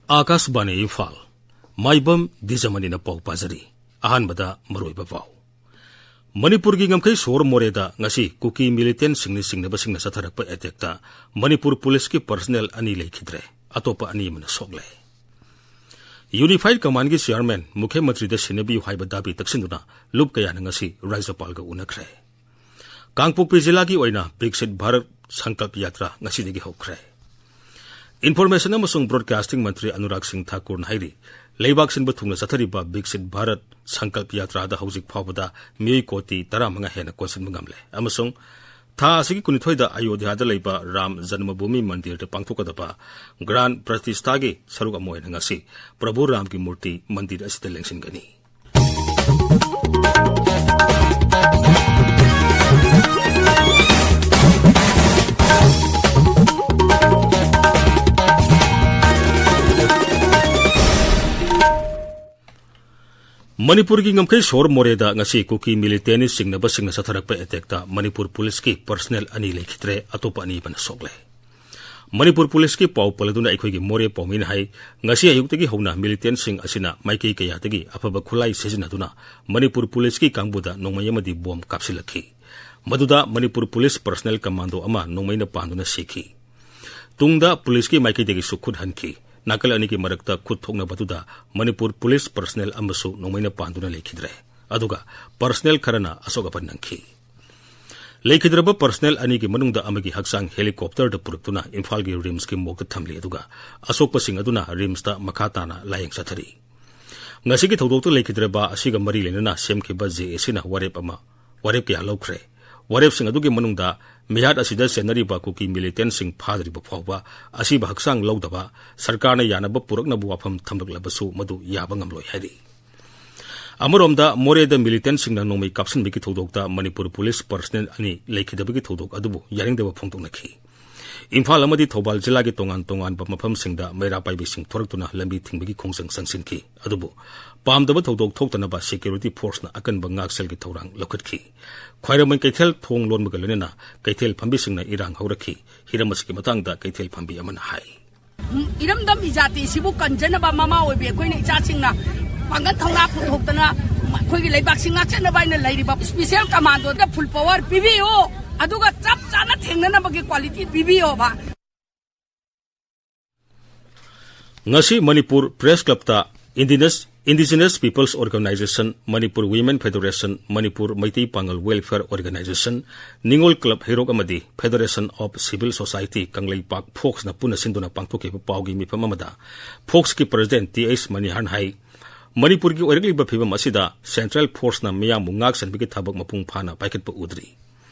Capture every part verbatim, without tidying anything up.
ꯑꯥꯀꯥꯁꯕꯥꯅꯤ ꯏꯝꯐꯥꯜ, ꯃꯥꯏꯕꯝ ꯗꯤꯖꯃꯅꯤꯅ ꯄꯥꯎ ꯄꯥꯖꯔꯤ꯫ ꯑꯍꯥꯟꯕꯗ ꯃꯔꯨꯑꯣꯏꯕ ꯄꯥꯎ꯫ ꯃꯅꯤꯄꯨꯔꯒꯤ ꯉꯝꯈꯩ ꯁꯣꯍꯣꯔ ꯃꯣꯔꯦꯗ ꯉꯁꯤ ꯀꯨꯀꯤ ꯃꯤꯂꯤꯇꯦꯟꯠꯁꯤꯡꯅ ꯆꯤꯡꯅꯕꯁꯤꯡꯅ ꯆꯠꯊꯔꯛꯄ ꯑꯦꯇꯦꯛꯇ ꯃꯅꯤꯄꯨꯔ ꯄꯨꯂꯤꯁꯀꯤ ꯄꯔꯁꯅꯦꯜ ꯑꯅꯤ ꯂꯩꯈꯤꯗ꯭ꯔꯦ, ꯑꯇꯣꯞꯄ ꯑꯅꯤ ꯑꯃꯅ ꯁꯣꯛꯂꯦ꯫ ꯌꯨꯅꯤꯐꯥꯏꯗ ꯀꯃꯥꯟꯒꯤ ꯆꯤꯌꯥꯔꯃꯦꯟ ꯃꯨꯈ꯭ꯌ ꯃꯟꯇ꯭ꯔꯤꯗ ꯁꯤꯟꯅꯕꯤꯌꯨ ꯍꯥꯏꯕ ꯗꯥꯕꯤ ꯇꯛꯁꯤꯟꯗꯨꯅ ꯂꯨꯞ ꯀꯌꯥꯅ ꯉꯁꯤ ꯔꯥꯖ꯭ꯌꯄꯥꯜꯒ ꯎꯅꯈ꯭ꯔꯦ꯫ ꯀꯥꯡꯄꯣꯛꯄꯤ ꯖꯤꯂꯥꯒꯤ ꯑꯣꯏꯅ ꯕꯤꯛꯁꯤꯠ ꯚꯥꯔꯠ ꯁꯪꯀꯜꯞ ꯌꯥꯇ꯭ꯔꯥ ꯉꯁꯤꯗꯒꯤ ꯍꯧꯈ꯭ꯔꯦ꯫ ꯏꯟꯐꯣꯔꯃꯦꯁꯟ ꯑꯃꯁꯨꯡ ꯕ꯭ꯔꯣꯗꯀꯥꯁꯇꯤꯡ ꯃꯟꯇ꯭ꯔꯤ ꯑꯅꯨꯔꯥꯒ ꯁꯤꯡ ꯊꯥꯀꯨꯔꯅ ꯍꯥꯏꯔꯤ, ꯂꯩꯕꯥꯛ ꯁꯤꯟꯕ ꯊꯨꯡꯅ ꯆꯠꯊꯔꯤꯕ ꯕꯤꯛꯁꯤꯠ ꯚꯥꯔꯠ ꯁꯪꯀꯜꯞ ꯌꯥꯇ꯭ꯔꯥꯗ ꯍꯧꯖꯤꯛ ꯐꯥꯎꯕꯗ ꯃꯤꯑꯣꯏ ꯀꯣꯇꯤ ꯇꯔꯥꯃꯉꯥ ꯍꯦꯟꯅ ꯀꯣꯟꯁꯤꯟꯕ ꯉꯝꯂꯦ ꯑꯃꯁꯨꯡ ꯊꯥ ꯑꯁꯤꯒꯤ ꯀꯨꯟꯅꯤꯊꯣꯏꯗ ꯑꯌꯣꯙ꯭ꯌꯥꯗ ꯂꯩꯕ ꯔꯥꯝ ꯖꯟꯃꯚꯨꯃꯤ ꯃꯟꯗꯤꯔꯗ ꯄꯥꯡꯊꯣꯛꯀꯗꯕ ꯒ꯭ꯔꯥꯟ ꯄ꯭ꯔꯇꯤꯁꯊꯥꯒꯤ ꯁꯔꯨꯛ ꯑꯃ ꯑꯣꯏꯅ ꯉꯁꯤ ꯄ꯭ꯔꯚꯨ ꯔꯥꯝꯒꯤ ꯃꯨꯔꯇꯤ ꯃꯟꯗꯤꯔ ꯑꯁꯤꯗ ꯂꯦꯡꯁꯤꯟꯒꯅꯤ꯫ ꯃꯅꯤꯄꯨꯔꯒꯤ ꯉꯝꯈꯩ ꯁꯣꯍꯣꯔ ꯃꯣꯔꯦꯗ ꯉꯁꯤ ꯀꯨꯀꯤ ꯃꯤꯂꯤꯇꯦꯟꯠꯅ ꯆꯤꯡꯅꯕꯁꯤꯡꯅ ꯆꯠꯊꯔꯛꯄ ꯑꯦꯇꯦꯛꯇ ꯃꯅꯤꯄꯨꯔ ꯄꯨꯂꯤꯁꯀꯤ ꯄꯔꯁꯅꯦꯜ ꯑꯅꯤ ꯂꯩꯈꯤꯗ꯭ꯔꯦ, ꯑꯇꯣꯞꯄ ꯑꯅꯤ ꯑꯃꯅ ꯁꯣꯛꯂꯦ꯫ ꯃꯅꯤꯄꯨꯔ ꯄꯨꯂꯤꯁꯀꯤ ꯄꯥꯎ ꯄꯜꯂꯗꯨꯅ ꯑꯩꯈꯣꯏꯒꯤ ꯃꯣꯔꯦ ꯄꯥꯎꯃꯤꯅ ꯍꯥꯏ, ꯉꯁꯤ ꯑꯌꯨꯛꯇꯒꯤ ꯍꯧꯅ ꯃꯤꯂꯤꯇꯦꯟꯠꯁꯤꯡ ꯑꯁꯤꯅ ꯃꯥꯏꯀꯩ ꯀꯌꯥꯗꯒꯤ ꯑꯐꯕ ꯈꯨꯠꯂꯥꯏ ꯁꯤꯖꯤꯟꯅꯗꯨꯅ ꯃꯅꯤꯄꯨꯔ ꯄꯨꯂꯤꯁꯀꯤ ꯀꯥꯡꯕꯨꯗ ꯅꯣꯡꯃꯩ ꯑꯃꯗꯤ ꯕꯣꯝ ꯀꯥꯞꯁꯤꯜꯂꯛꯈꯤ꯫ ꯃꯗꯨꯗ ꯃꯅꯤꯄꯨꯔ ꯄꯨꯂꯤꯁ ꯄꯔꯁꯅꯦꯜ ꯀꯃꯥꯟꯗꯣ ꯑꯃ ꯅꯣꯡꯃꯩꯅ ꯄꯥꯟꯗꯨꯅ ꯁꯤꯈꯤ꯫ ꯇꯨꯡꯗ ꯄꯨꯂꯤꯁꯀꯤ ꯃꯥꯏꯀꯩꯗꯒꯤꯁꯨ ꯈꯨꯠ ꯍꯟꯈꯤ꯫ ꯅꯥꯀꯜ ꯑꯅꯤꯒꯤ ꯃꯔꯛꯇ ꯈꯨꯠ ꯊꯣꯛꯅꯕꯗꯨꯗ ꯃꯅꯤꯄꯨꯔ ꯄꯨꯂꯤꯁ ꯄꯔꯁꯅꯦꯜ ꯑꯃꯁꯨ ꯅꯣꯡꯃꯩꯅ ꯄꯥꯟꯗꯨꯅ ꯂꯩꯈꯤꯗ꯭ꯔꯦ꯫ ꯑꯗꯨꯒ ꯄꯔꯁꯅꯦꯜ ꯈꯔꯅ ꯑꯁꯣꯛ ꯑꯄꯟ ꯅꯪꯈꯤ꯫ ꯂꯩꯈꯤꯗ꯭ꯔꯕ ꯄꯔꯁꯅꯦꯜ ꯑꯅꯤꯒꯤ ꯃꯅꯨꯡꯗ ꯑꯃꯒꯤ ꯍꯛꯆꯥꯡ ꯍꯦꯂꯤꯀꯣꯞꯇꯔꯗ ꯄꯨꯔꯛꯇꯨꯅ ꯏꯝꯐꯥꯜꯒꯤ ꯔꯤꯝꯁꯀꯤ ꯃꯣꯔꯒꯇ ꯊꯝꯂꯤ, ꯑꯗꯨꯒ ꯑꯁꯣꯛꯄꯁꯤꯡ ꯑꯗꯨꯅ ꯔꯤꯝꯁꯇ ꯃꯈꯥ ꯇꯥꯅ ꯂꯥꯌꯦꯡ ꯆꯠꯊꯔꯤ꯫ ꯉꯁꯤꯒꯤ ꯊꯧꯗꯣꯛꯇ ꯂꯩꯈꯤꯗ꯭ꯔꯕ ꯑꯁꯤꯒ ꯃꯔꯤ ꯂꯩꯅꯅ ꯁꯦꯝꯈꯤꯕ ꯖꯦ ꯑꯦ ꯁꯤꯅ ꯋꯥꯔꯦꯞ ꯑꯃ, ꯋꯥꯔꯦꯞ ꯀꯌꯥ ꯂꯧꯈ꯭ꯔꯦ꯫ ꯋꯥꯔꯦꯞꯁꯤꯡ ꯑꯗꯨꯒꯤ ꯃꯅꯨꯡꯗ ꯃꯤꯍꯥꯠ ꯑꯁꯤꯗ ꯆꯦꯟꯅꯔꯤꯕ ꯀꯨꯀꯤ ꯃꯤꯂꯤꯇꯦꯟꯠꯁꯤꯡ ꯐꯥꯗ꯭ꯔꯤꯕ ꯐꯥꯎꯕ ꯑꯁꯤꯕ ꯍꯛꯆꯥꯡ ꯂꯧꯗꯕ, ꯁꯔꯀꯥꯔꯅ ꯌꯥꯅꯕ ꯄꯨꯔꯛꯅꯕ ꯋꯥꯐꯝ ꯊꯝꯂꯛꯂꯕꯁꯨ ꯃꯗꯨ ꯌꯥꯕ ꯉꯝꯂꯣꯏ ꯍꯥꯏꯔꯤ꯫ ꯑꯃꯔꯣꯝꯗ ꯃꯣꯔꯦꯗ ꯃꯤꯂꯤꯇꯦꯟꯠꯁꯤꯡꯅ ꯅꯣꯡꯃꯩ ꯀꯥꯞꯁꯤꯟꯕꯒꯤ ꯊꯧꯗꯣꯛꯇ ꯃꯅꯤꯄꯨꯔ ꯄꯨꯂꯤꯁ ꯄꯔꯁꯅꯦꯜ ꯑꯅꯤ ꯂꯩꯈꯤꯗꯕꯒꯤ ꯊꯧꯗꯣꯛ ꯑꯗꯨꯕꯨ ꯌꯥꯅꯤꯡꯗꯕ ꯐꯣꯡꯗꯣꯛꯅꯈꯤ꯫ ꯏꯝꯐꯥꯜ ꯑꯃꯗꯤ ꯊꯧꯕꯥꯜ ꯖꯤꯂꯥꯒꯤ ꯇꯣꯉꯥꯟ ꯇꯣꯉꯥꯟꯕ ꯃꯐꯝꯁꯤꯡꯗ ꯃꯩꯔꯥ ꯄꯥꯏꯕꯤꯁꯤꯡ ꯊꯣꯔꯛꯇꯨꯅ ꯂꯝꯕꯤ ꯊꯤꯡꯕꯒꯤ ꯈꯣꯡꯖꯪ ꯆꯪꯁꯤꯟꯈꯤ꯫ ꯑꯗꯨꯕꯨ ꯄꯥꯝꯗꯕ ꯊꯧꯗꯣꯛ ꯊꯣꯛꯇꯅꯕ ꯁꯦꯀ꯭ꯌꯨꯔꯤꯇꯤ ꯐꯣꯔꯁꯅ ꯑꯀꯟꯕ ꯉꯥꯛꯁꯦꯜꯒꯤ ꯊꯧꯔꯥꯡ ꯂꯧꯈꯠꯈꯤ꯫ ꯈ꯭ꯋꯥꯏꯔꯝꯕꯟ ꯀꯩꯊꯦꯜ ꯊꯣꯡ ꯂꯣꯟꯕꯒ ꯂꯣꯏꯅꯅ ꯀꯩꯊꯦꯜ ꯐꯝꯕꯤꯁꯤꯡꯅ ꯏꯔꯥꯡ ꯍꯧꯔꯛꯈꯤ꯫ ꯍꯤꯔꯝ ꯑꯁꯤꯒꯤ ꯃꯇꯥꯡꯗ ꯀꯩꯊꯦꯜ ꯐꯝꯕꯤ ꯑꯃꯅ ꯍꯥꯏ꯫ ꯏꯔꯝꯗꯝ ꯏꯖꯥꯇꯤꯁꯤꯕꯨ ꯀꯟꯖꯅꯕ ꯃꯃꯥ ꯑꯣꯏꯕꯤ ꯑꯩꯈꯣꯏꯅ ꯏꯆꯥꯁꯤꯡꯅ ꯄꯥꯡꯒꯜ ꯊꯧꯅꯥ ꯄꯨꯊꯣꯛꯇꯅ ꯑꯩꯈꯣꯏꯒꯤ ꯂꯩꯕꯥꯛꯁꯤ ꯉꯥꯛꯆꯅꯕ ꯍꯥꯏꯅ ꯂꯩꯔꯤꯕ ꯏꯁꯄꯤꯁꯦꯜ ꯀꯃꯥꯟꯗꯣꯗ ꯐꯨꯜ ꯄꯋꯥꯔ ꯄꯤꯕꯤꯌꯨ, ꯑꯗꯨꯒ ꯆꯞ ꯆꯥꯅ ꯊꯦꯡꯅꯅꯕꯒꯤ ꯀ꯭ꯋꯥꯂꯤꯇꯤ ꯄꯤꯕꯤꯌꯣꯕ꯫ ꯉꯁꯤ ꯃꯅꯤꯄꯨꯔ ꯄ꯭ꯔꯦꯁ ꯀ꯭ꯂꯕꯇ ꯏꯟꯗꯤꯅꯁ, indigenous peoples organisation, Manipur women federation, Manipur Meitei Pangal welfare organisation, ꯅꯤꯉꯣꯜ ꯀ꯭ꯂꯕ ꯍꯩꯔꯣꯛ ꯑꯃꯗꯤ federation of civil society Kangleipak ꯐꯣꯛꯁꯅ ꯄꯨꯟꯅ ꯁꯤꯟꯗꯨꯅ ꯄꯥꯡꯊꯣꯛꯈꯤꯕ ꯄꯥꯎꯒꯤ ꯃꯤꯐꯝ ꯑꯃꯗ ꯐꯣꯛꯁꯀꯤ ꯄ꯭ꯔꯁꯤꯗꯦꯟꯠ ꯇꯤ ꯑꯩꯆ ꯃꯅꯤꯍꯔꯟ ꯍꯥꯏ, ꯃꯅꯤꯄꯨꯔꯒꯤ ꯑꯣꯏꯔꯛꯂꯤꯕ ꯐꯤꯕꯝ ꯑꯁꯤꯗ ꯁꯦꯟꯇ꯭ꯔꯦꯜ ꯐꯣꯔꯁꯅ ꯃꯤꯌꯥꯝꯕꯨ ꯉꯥꯛ ꯁꯦꯟꯕꯒꯤ ꯊꯕꯛ ꯃꯄꯨꯡ ꯐꯥꯅ ꯄꯥꯏꯈꯠꯄ ꯎꯗ꯭ꯔꯤ꯫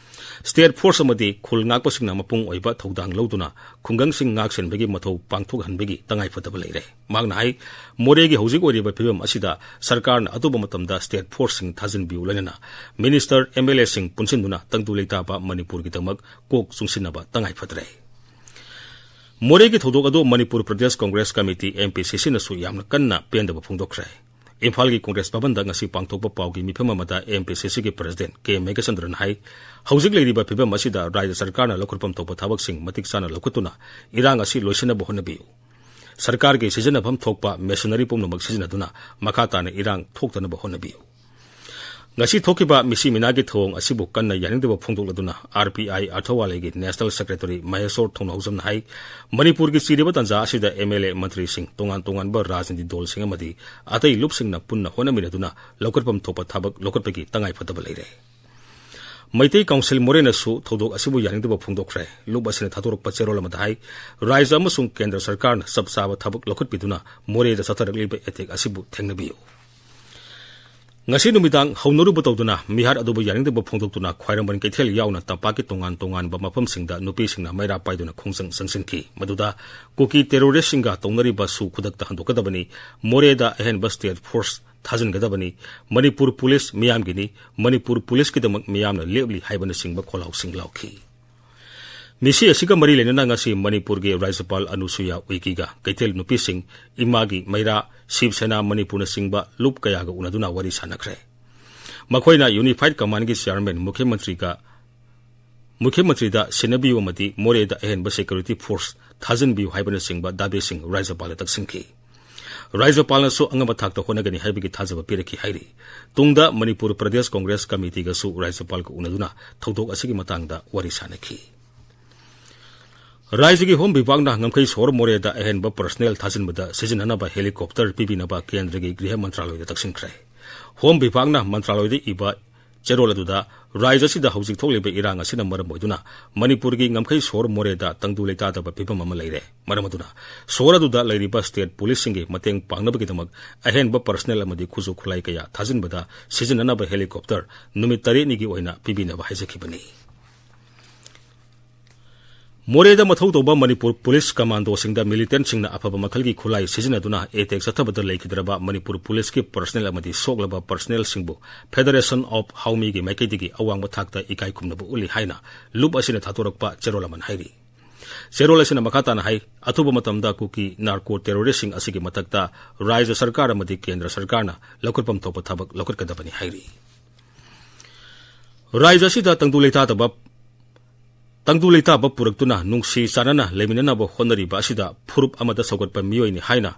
ꯁ꯭ꯇꯦꯠ ꯐꯣꯔꯁ ꯑꯃꯗꯤ ꯈꯨꯜ ꯉꯥꯛꯄꯁꯤꯡꯅ ꯃꯄꯨꯡ ꯑꯣꯏꯕ ꯊꯧꯗꯥꯡ ꯂꯧꯗꯨꯅ ꯈꯨꯡꯒꯪꯁꯤꯡ ꯉꯥꯛ ꯁꯦꯟꯕꯒꯤ ꯃꯊꯧ ꯄꯥꯡꯊꯣꯛꯍꯟꯕꯒꯤ ꯇꯉꯥꯏꯐꯗꯕ ꯂꯩꯔꯦ꯫ ꯃꯍꯥꯛꯅ ꯍꯥꯏ, ꯃꯣꯔꯦꯒꯤ ꯍꯧꯖꯤꯛ ꯑꯣꯏꯔꯤꯕ ꯐꯤꯕꯝ ꯑꯁꯤꯗ ꯁꯔꯀꯥꯔꯅ ꯑꯊꯨꯕ ꯃꯇꯝꯗ ꯁ꯭ꯇꯦꯠ ꯐꯣꯔꯁꯁꯤꯡ ꯊꯥꯖꯤꯟꯕꯤꯌꯨ, ꯂꯣꯏꯅꯅ ꯃꯤꯅꯤꯁꯇꯔ, ꯑꯦꯝ ꯑꯦꯜ ꯑꯦꯁꯤꯡ ꯄꯨꯟꯁꯤꯟꯗꯨꯅ ꯇꯪꯗꯨ ꯂꯩꯇꯥꯕ ꯃꯅꯤꯄꯨꯔꯒꯤꯗꯃꯛ ꯀꯣꯛ ꯆꯨꯡꯁꯤꯟꯅꯕ ꯇꯉꯥꯏꯐꯗ꯭ꯔꯦ꯫ ꯃꯣꯔꯦꯒꯤ ꯊꯧꯗꯣꯛ ꯑꯗꯨ Manipur Pradesh Congress committee, M P ꯁꯤ ꯁꯤꯅꯁꯨ ꯌꯥꯝꯅ ꯀꯟꯅ ꯄꯦꯟꯗꯕ ꯐꯣꯡꯗꯣꯛꯈ꯭ꯔꯦ꯫ ꯏꯝꯐꯥꯜꯒꯤ ꯀꯣꯡꯒ꯭ꯔꯦꯁ ꯚꯕꯟꯗ ꯉꯁꯤ ꯄꯥꯡꯊꯣꯛꯄ ꯄꯥꯎꯒꯤ ꯃꯤꯐꯝ ꯑꯃꯗ ꯑꯦꯝ ꯄꯤ ꯁꯤ ꯁꯤꯒꯤ ꯄ꯭ꯔꯁꯤꯗꯦꯟꯠ ꯀꯦ ꯃꯦꯘꯆꯟꯗ꯭ꯔꯟ ꯍꯥꯏ, ꯍꯧꯖꯤꯛ ꯂꯩꯔꯤꯕ ꯐꯤꯕꯝ ꯑꯁꯤꯗ ꯔꯥꯖ꯭ꯌ ꯁꯔꯀꯥꯔꯅ ꯂꯧꯈꯠꯐꯝ ꯊꯣꯛꯄ ꯊꯕꯛꯁꯤꯡ ꯃꯇꯤꯛ ꯆꯥꯅ ꯂꯧꯈꯠꯇꯨꯅ ꯏꯔꯥꯡ ꯑꯁꯤ ꯂꯣꯏꯁꯤꯟꯅꯕ ꯍꯣꯠꯅꯕꯤꯌꯨ꯫ ꯁꯔꯀꯥꯔꯒꯤ ꯁꯤꯖꯤꯟꯅꯐꯝ ꯊꯣꯛꯄ ꯃꯦꯁꯤꯅꯔꯤ ꯄꯨꯝꯅꯃꯛ ꯁꯤꯖꯤꯟꯅꯗꯨꯅ ꯃꯈꯥ ꯇꯥꯅ ꯏꯔꯥꯡ ꯊꯣꯛꯇꯅꯕ ꯍꯣꯠꯅꯕꯤꯌꯨ꯫ ꯉꯁꯤ ꯊꯣꯛꯈꯤꯕ ꯃꯤꯁꯤ ꯃꯤꯅꯥꯒꯤ ꯊꯧꯑꯣꯡ ꯑꯁꯤꯕꯨ ꯀꯟꯅ ꯌꯥꯅꯤꯡꯗꯕ ꯐꯣꯡꯗꯣꯛꯂꯗꯨꯅ ꯑꯥꯔ ꯄꯤ ꯑꯥꯏ ꯑꯔꯊꯋꯥꯂꯦꯒꯤ ꯅꯦꯁꯅꯦꯜ ꯁꯦꯀ꯭ꯔꯦꯇꯔꯤ ꯃꯍꯦꯁꯣꯔ ꯊꯧꯅꯥꯎꯖꯝꯅ ꯍꯥꯏ, ꯃꯅꯤꯄꯨꯔꯒꯤ ꯆꯤꯔꯤꯕ ꯇꯥꯟꯖꯥ ꯑꯁꯤꯗ ꯑꯦꯝ ꯑꯦꯜ ꯑꯦ, ꯃꯟꯇ꯭ꯔꯤꯁꯤꯡ, ꯇꯣꯉꯥꯟ ꯇꯣꯉꯥꯟꯕ ꯔꯥꯖꯅꯤꯇꯤ ꯗꯣꯜꯁꯤꯡ ꯑꯃꯗꯤ ꯑꯇꯩ ꯂꯨꯞꯁꯤꯡꯅ ꯄꯨꯟꯅ ꯍꯣꯠꯅꯃꯤꯟꯅꯗꯨꯅ ꯂꯧꯈꯠꯐꯝ ꯊꯣꯛꯄ ꯊꯕꯛ ꯂꯧꯈꯠꯄꯒꯤ ꯇꯉꯥꯏꯐꯗꯕ ꯂꯩꯔꯦ꯫ ꯃꯩꯇꯩ ꯀꯥꯎꯟꯁꯤꯜ ꯃꯣꯔꯦꯅꯁꯨ ꯊꯧꯗꯣꯛ ꯑꯁꯤꯕꯨ ꯌꯥꯅꯤꯡꯗꯕ ꯐꯣꯡꯗꯣꯛꯈ꯭ꯔꯦ꯫ ꯂꯨꯞ ꯑꯁꯤꯅ ꯊꯥꯗꯣꯔꯛꯄ ꯆꯦꯔꯣꯜ ꯑꯃꯗ ꯍꯥꯏ, ꯔꯥꯖ꯭ꯌ ꯑꯃꯁꯨꯡ ꯀꯦꯟꯗ꯭ꯔ ꯁꯔꯀꯥꯔꯅ ꯆꯞ ꯆꯥꯕ ꯊꯕꯛ ꯂꯧꯈꯠꯄꯤꯗꯨꯅ ꯃꯣꯔꯦꯗ ꯆꯠꯊꯔꯛꯂꯤꯕ ꯑꯦꯇꯦꯛ ꯑꯁꯤꯕꯨ ꯊꯦꯡꯅꯕꯤꯌꯨ꯫ ꯉꯁꯤ ꯅꯨꯃꯤꯗꯥꯡ ꯍꯧꯅꯔꯨꯕ ꯇꯧꯗꯨꯅ ꯃꯤꯍꯥꯠ ꯑꯗꯨꯕꯨ ꯌꯥꯅꯤꯡꯗꯕ ꯐꯣꯡꯗꯣꯛꯇꯨꯅ ꯈ꯭ꯋꯥꯏꯔꯝꯕꯟ ꯀꯩꯊꯦꯜ ꯌꯥꯎꯅ ꯇꯝꯄꯥꯛꯀꯤ ꯇꯣꯉꯥꯟ ꯇꯣꯉꯥꯟꯕ ꯃꯐꯝꯁꯤꯡꯗ ꯅꯨꯄꯤꯁꯤꯡꯅ ꯃꯩꯔꯥ ꯄꯥꯏꯗꯨꯅ ꯈꯣꯡꯖꯪ ꯆꯪꯁꯤꯟꯈꯤ꯫ ꯃꯗꯨꯗ ꯀꯨꯀꯤ ꯇꯦꯔꯣꯔꯤꯁꯁꯤꯡꯒ ꯇꯧꯅꯔꯤꯕ ꯁꯨ ꯈꯨꯗꯛꯇ ꯍꯟꯗꯣꯛꯀꯗꯕꯅꯤ, ꯃꯣꯔꯦꯗ ꯑꯍꯦꯟꯕ ꯁ꯭ꯇꯦꯠ ꯐꯣꯔꯁ ꯊꯥꯖꯤꯟꯒꯗꯕꯅꯤ, ꯃꯅꯤꯄꯨꯔ ꯄꯨꯂꯤꯁ ꯃꯤꯌꯥꯝꯒꯤꯅꯤ, ꯃꯅꯤꯄꯨꯔ ꯄꯨꯂꯤꯁꯀꯤꯗꯃꯛ ꯃꯤꯌꯥꯝꯅ ꯂꯦꯞꯂꯤ ꯍꯥꯏꯕꯅꯆꯤꯡꯕ ꯈꯣꯜꯂꯥꯎꯁꯤꯡ ꯂꯥꯎꯈꯤ꯫ ꯃꯤꯁꯤ ꯑꯁꯤꯒ ꯃꯔꯤ ꯂꯩꯅꯅ ꯉꯁꯤ ꯃꯅꯤꯄꯨꯔꯒꯤ ꯔꯥꯖ꯭ꯌꯄꯥꯜ ꯑꯅꯨꯁꯨꯌꯥ ꯎꯏꯀꯤꯒ ꯀꯩꯊꯦꯜ ꯅꯨꯄꯤꯁꯤꯡ, ꯏꯃꯥꯒꯤ ꯃꯩꯔꯥ, ꯁꯤꯕ ꯁꯦꯅꯥ ꯃꯅꯤꯄꯨꯔꯅꯆꯤꯡꯕ ꯂꯨꯞ ꯀꯌꯥꯒ ꯎꯅꯗꯨꯅ ꯋꯥꯔꯤ ꯁꯥꯟꯅꯈ꯭ꯔꯦ꯫ ꯃꯈꯣꯏꯅ ꯌꯨꯅꯤꯐꯥꯏꯗ ꯀꯃꯥꯟꯒꯤ ꯆꯤꯌꯥꯔꯃꯦꯟ ꯃꯨꯈ꯭ꯌ ꯃꯟꯇ꯭ꯔꯤꯒ ꯃꯨꯈ꯭ꯌ ꯃꯟꯇ꯭ꯔꯤꯗ ꯁꯤꯟꯅꯕꯤꯌꯨ ꯑꯃꯗꯤ ꯃꯣꯔꯦꯗ ꯑꯍꯦꯟꯕ ꯁꯦꯀ꯭ꯌꯨꯔꯤꯇꯤ ꯐꯣꯔꯁ ꯊꯥꯖꯤꯟꯕꯤꯌꯨ ꯍꯥꯏꯕꯅꯆꯤꯡꯕ ꯗꯥꯕꯤꯁꯤꯡ ꯔꯥꯖ꯭ꯌꯄꯥꯜꯗ ꯇꯛꯁꯤꯟꯈꯤ꯫ ꯔꯥꯖ꯭ꯌꯄꯥꯜꯅꯁꯨ ꯑꯉꯝꯕ ꯊꯥꯛꯇ ꯍꯣꯠꯅꯒꯅꯤ ꯍꯥꯏꯕꯒꯤ ꯊꯥꯖꯕ ꯄꯤꯔꯛꯈꯤ ꯍꯥꯏꯔꯤ꯫ ꯇꯨꯡꯗ ꯃꯅꯤꯄꯨꯔ ꯄ꯭ꯔꯗꯦꯁ ꯀꯣꯡꯒ꯭ꯔꯦꯁ ꯀꯃꯤꯇꯤꯒꯁꯨ ꯔꯥꯖ꯭ꯌꯄꯥꯜꯒ ꯎꯅꯗꯨꯅ ꯊꯧꯗꯣꯛ ꯑꯁꯤꯒꯤ ꯃꯇꯥꯡꯗ ꯋꯥꯔꯤ ꯁꯥꯅꯈꯤ꯫ ꯔꯥꯖ꯭ꯌꯒꯤ ꯍꯣꯝ ꯕꯤꯚꯥꯒꯅ ꯉꯝꯈꯩ ꯁꯣꯍꯣꯔ ꯃꯣꯔꯦꯗ ꯑꯍꯦꯟꯕ ꯄꯔꯁꯅꯦꯜ ꯊꯥꯖꯤꯟꯕꯗ ꯁꯤꯖꯤꯟꯅꯅꯕ ꯍꯦꯂꯤꯀꯣꯞꯇꯔ ꯄꯤꯕꯤꯅꯕ ꯀꯦꯟꯗ꯭ꯔꯒꯤ ꯒ꯭ꯔꯤꯍ ꯃꯟꯇ꯭ꯔꯥꯂꯣꯏꯗ ꯇꯛꯁꯤꯟꯈ꯭ꯔꯦ꯫ ꯍꯣꯝ ꯕꯤꯚꯥꯒꯅ ꯃꯟꯇ꯭ꯔꯥꯂꯣꯏꯗ ꯏꯕ ꯆꯦꯔꯣꯜ ꯑꯗꯨꯗ ꯔꯥꯖ꯭ꯌ ꯑꯁꯤꯗ ꯍꯧꯖꯤꯛ ꯊꯣꯛꯂꯤꯕ ꯏꯔꯥꯡ ꯑꯁꯤꯅ ꯃꯔꯝ ꯑꯣꯏꯗꯨꯅ ꯃꯅꯤꯄꯨꯔꯒꯤ ꯉꯝꯈꯩ ꯁꯣꯍꯣꯔ ꯃꯣꯔꯦꯗ ꯇꯪꯗꯨ ꯂꯩꯇꯥꯗꯕ ꯐꯤꯚꯝ ꯑꯃ ꯂꯩꯔꯦ꯫ ꯃꯔꯝ ꯑꯗꯨꯅ ꯁꯣꯍꯣꯔ ꯑꯗꯨꯗ ꯂꯩꯔꯤꯕ ꯁ꯭ꯇꯦꯠ ꯄꯨꯂꯤꯁꯁꯤꯡꯒꯤ ꯃꯇꯦꯡ ꯄꯥꯡꯅꯕꯒꯤꯗꯃꯛ ꯑꯍꯦꯟꯕ ꯄꯔꯁꯅꯦꯜ ꯑꯃꯗꯤ ꯈꯨꯠꯁꯨ ꯈꯨꯠꯂꯥꯏ ꯀꯌꯥ ꯊꯥꯖꯤꯟꯕꯗ ꯁꯤꯖꯤꯟꯅꯅꯕ ꯍꯦꯂꯤꯀꯣꯞꯇꯔ ꯅꯨꯃꯤꯠ ꯇꯔꯦꯠꯅꯤꯒꯤ ꯑꯣꯏꯅ ꯄꯤꯕꯤꯅꯕ ꯍꯥꯏꯖꯈꯤꯕꯅꯤ꯫ ꯃꯣꯔꯦꯗ ꯃꯊꯧ ꯇꯧꯕ ꯃꯅꯤꯄꯨꯔ ꯄꯨꯂꯤꯁ ꯀꯃꯥꯟꯗꯣꯁꯤꯡꯗ ꯃꯤꯂꯤꯇꯦꯟꯠꯁꯤꯡꯅ ꯑꯐꯕ ꯃꯈꯜꯒꯤ ꯈꯨꯠꯂꯥꯏ ꯁꯤꯖꯤꯟꯅꯗꯨꯅ ꯑꯦꯇꯦꯛ ꯆꯠꯊꯕꯗ ꯂꯩꯈꯤꯗ꯭ꯔꯕ ꯃꯅꯤꯄꯨꯔ ꯄꯨꯂꯤꯁꯀꯤ ꯄꯔꯁꯅꯦꯜ ꯑꯃꯗꯤ ꯁꯣꯛꯂꯕ ꯄꯔꯁꯅꯦꯜꯁꯤꯡꯕꯨ ꯐꯦꯗꯔꯦꯁꯟ ꯑꯣꯐ ꯍꯥꯎꯃꯤꯒꯤ ꯃꯥꯏꯀꯩꯗꯒꯤ ꯑꯋꯥꯡꯕ ꯊꯥꯛꯇ ꯏꯀꯥꯏ ꯈꯨꯝꯅꯕ ꯎꯠꯂꯤ ꯍꯥꯏꯅ ꯂꯨꯞ ꯑꯁꯤꯅ ꯊꯥꯗꯣꯔꯛꯄ ꯆꯦꯔꯣꯜ ꯑꯃꯅ ꯍꯥꯏꯔꯤ꯫ ꯆꯦꯔꯣꯜ ꯑꯁꯤꯅ ꯃꯈꯥ ꯇꯥꯅ ꯍꯥꯏ, ꯑꯊꯨꯕ ꯃꯇꯝꯗ ꯀꯨꯀꯤ ꯅꯥꯔꯀꯣ ꯇꯦꯔꯣꯔꯤꯁꯁꯤꯡ ꯑꯁꯤꯒꯤ ꯃꯊꯛꯇ ꯔꯥꯖ꯭ꯌ ꯁꯔꯀꯥꯔ ꯑꯃꯗꯤ ꯀꯦꯟꯗ꯭ꯔ ꯁꯔꯀꯥꯔꯅ ꯂꯧꯈꯠꯐꯝ ꯊꯣꯛꯄ ꯊꯕꯛ ꯂꯧꯈꯠꯀꯗꯕꯅꯤ ꯍꯥꯏꯔꯤ꯫ ꯔꯥꯖ꯭ꯌ ꯑꯁꯤꯗ ꯇꯪꯗꯨ ꯂꯩꯇꯥꯗꯕ ꯇꯪꯗꯨ ꯂꯩꯇꯥꯕ ꯄꯨꯔꯛꯇꯨꯅ ꯅꯨꯡꯁꯤ ꯆꯥꯟꯅꯅ ꯂꯩꯃꯤꯟꯅꯅꯕ ꯍꯣꯠꯅꯔꯤꯕ ꯑꯁꯤꯗ ꯐꯨꯔꯨꯞ ꯑꯃꯗ ꯁꯧꯒꯠꯄ ꯃꯤꯑꯣꯏꯅꯤ ꯍꯥꯏꯅ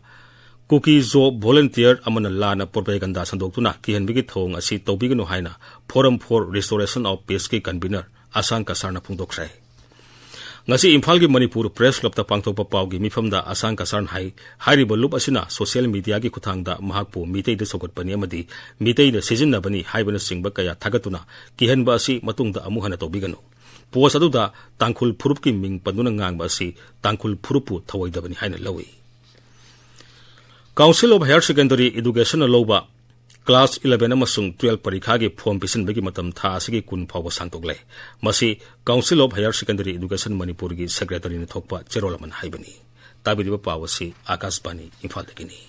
ꯀꯨꯀꯤ ꯖꯣ ꯚꯣꯂꯨꯟꯇꯤꯌꯔ ꯑꯃꯅ ꯂꯥꯟꯅ ꯄ꯭ꯔꯣꯄꯦꯒꯟꯗꯥ ꯁꯟꯗꯣꯛꯇꯨꯅ ꯀꯤꯍꯟꯕꯒꯤ ꯊꯧꯑꯣꯡ ꯑꯁꯤ ꯇꯧꯕꯤꯒꯅꯨ ꯍꯥꯏꯅ Forum for Restoration of Peaceꯀꯤ ꯀꯟꯚꯤꯅꯔ ꯑꯁꯥꯡ ꯀꯁꯥꯔꯅ ꯐꯣꯡꯗꯣꯛꯈ꯭ꯔꯦ꯫ ꯉꯁꯤ ꯏꯝꯐꯥꯜꯒꯤ ꯃꯅꯤꯄꯨꯔ ꯄ꯭ꯔꯦꯁ ꯀ꯭ꯂꯕꯇ ꯄꯥꯡꯊꯣꯛꯄ ꯄꯥꯎꯒꯤ ꯃꯤꯐꯝꯗ ꯑꯁꯥꯡ ꯀꯁꯥꯔꯅ ꯍꯥꯏ, ꯍꯥꯏꯔꯤꯕ ꯂꯨꯞ ꯑꯁꯤꯅ ꯁꯣꯁꯤꯌꯦꯜ ꯃꯤꯗꯤꯌꯥꯒꯤ ꯈꯨꯠꯊꯥꯡꯗ ꯃꯍꯥꯛꯄꯨ ꯃꯤꯇꯩꯗ ꯁꯧꯒꯠꯄꯅꯤ ꯑꯃꯗꯤ ꯃꯤꯇꯩꯅ ꯁꯤꯖꯤꯟꯅꯕꯅꯤ ꯍꯥꯏꯕꯅꯆꯤꯡꯕ ꯀꯌꯥ ꯊꯥꯒꯠꯇꯨꯅ ꯀꯤꯍꯟꯕ ꯑꯁꯤ ꯃꯇꯨꯡꯗ ꯑꯃꯨꯛ ꯍꯟꯅ ꯇꯧꯕꯤꯒꯅꯨ꯫ ꯄꯣꯁ ꯑꯗꯨꯗ ꯇꯥꯡꯈꯨꯜ ꯐꯨꯔꯨꯞꯀꯤ ꯃꯤꯡ ꯄꯟꯗꯨꯅ ꯉꯥꯡꯕ ꯑꯁꯤ ꯇꯥꯡꯈꯨꯜ ꯐꯨꯔꯨꯞꯄꯨ ꯊꯧꯑꯣꯏꯗꯕꯅꯤ ꯍꯥꯏꯅ ꯂꯧꯏ꯫ Council of Higher Secondary Educationꯅ ꯂꯧꯕ class eleven ꯑꯃꯁꯨꯡ twelve ꯄꯔꯤꯈꯥꯒꯤ ꯐꯣꯔꯝ ꯄꯤꯁꯤꯟꯕꯒꯤ ꯃꯇꯝ ꯊꯥ ꯑꯁꯤꯒꯤ ꯀꯨꯟ ꯐꯥꯎꯕ ꯁꯥꯡꯗꯣꯛꯂꯦ꯫ ꯃꯁꯤ Council of Higher Secondary Education ꯃꯅꯤꯄꯨꯔꯒꯤ ꯁꯦꯀ꯭ꯔꯦꯇꯔꯤꯅ ꯊꯣꯛꯄ ꯆꯦꯔꯣꯜ ꯑꯃꯅ ꯍꯥꯏꯕꯅꯤ꯫ ꯇꯥꯕꯤꯔꯤꯕ ꯄꯥꯎ ꯑꯁꯤ ꯑꯥꯀꯥꯁꯕꯥꯅꯤ ꯏꯝꯐꯥꯜꯗꯒꯤꯅꯤ꯫